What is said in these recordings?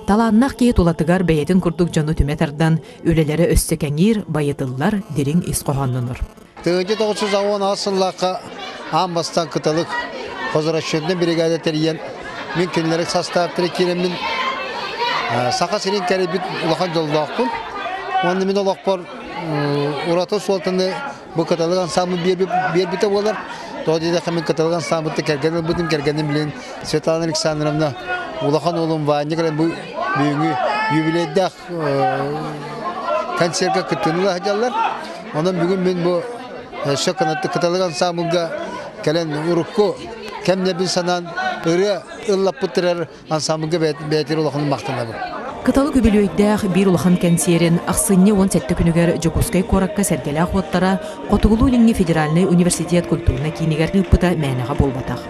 Талааннаах киһи тулатыгар бэйэтин курдук дьону түмэ тардан, үлэлэрэ өссө кэҥиир, байытыллар, дириҥ ис хоһооннонор. 1918 сыллаахха аан бастаан Кыталык хозрасчетнай бригада тэрийэн, мин кинилэри састааптары киирэммин Саха сирин кэрийбит улахан дьоллоохпун. Уонна мин олохпор ураты суолтаны бу Кыталык ансаамбыл биэрбитэ буолар. Тоҕо диэтэххэ мин Кыталык ансаамбылты кэргэн ылбытым, кэргэним билин Светлана Александровна улахан уолум Ваня кэлэн бу бүгүҥҥү юбилейдаах концерка кыттыыны сылдьаллар. Онон бүгүн мин бу өссө Кыталык ансаамбылга кэлэн урукку кэмнэрбин санаан ырыа ыллаппыттарар ансаамбылга бэйэтигэр улаханнык махтанабын. Кыталык үбүлүөйдээх биир улахан кэнсиэрин ахсынньы 17 күнүгэр Дьокуускай куоракка Сэргэлээх уоттара Хотугулуу-Илиҥҥи федеральнай университет культурнай киинигэр ыыппыта мээнэҕэ буолбатах.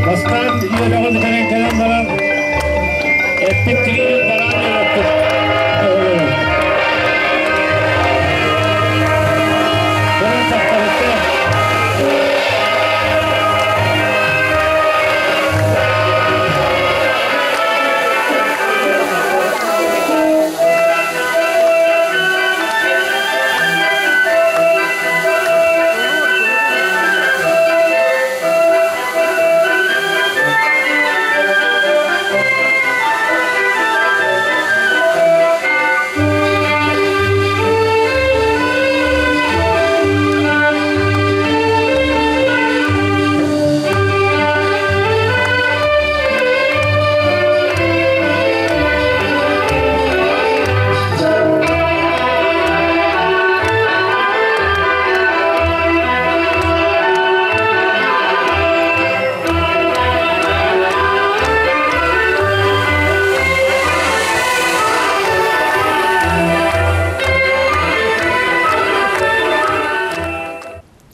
Бастаан үөрэҕин бүтэрэн кэлэн баран эппит тигиин бараан үөрэппит Көрөн тахтарытта.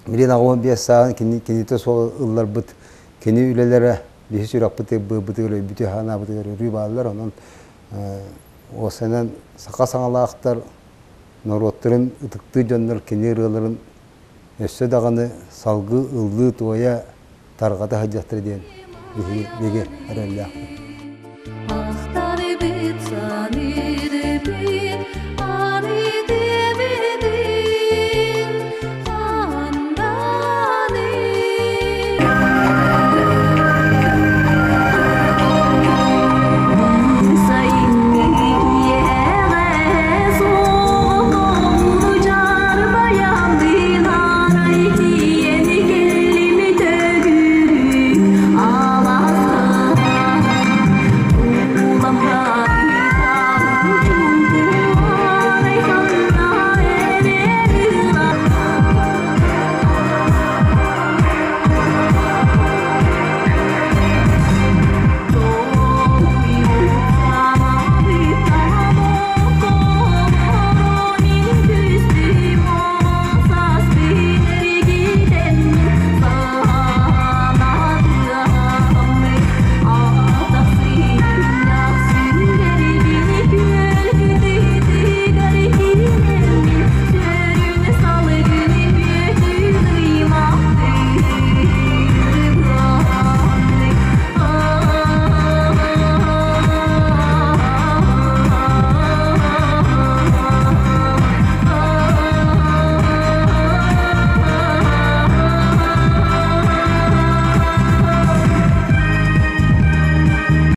Билин 85 сааһын кини кинитэ суол ылларбыт кини үлэлэрэ биһи сүрэхпит быабытыгар өйбүтү ханаабытыгар өрүү бааллар. Онон уосанан саха саҥалаахтар норуоттарын ытыктыы дьоннор кини ырыаларын өссө даҕаны салгыы ыллыы-туойа тарҕата сылдьыахтара диэн биһиги эрэллээхпит.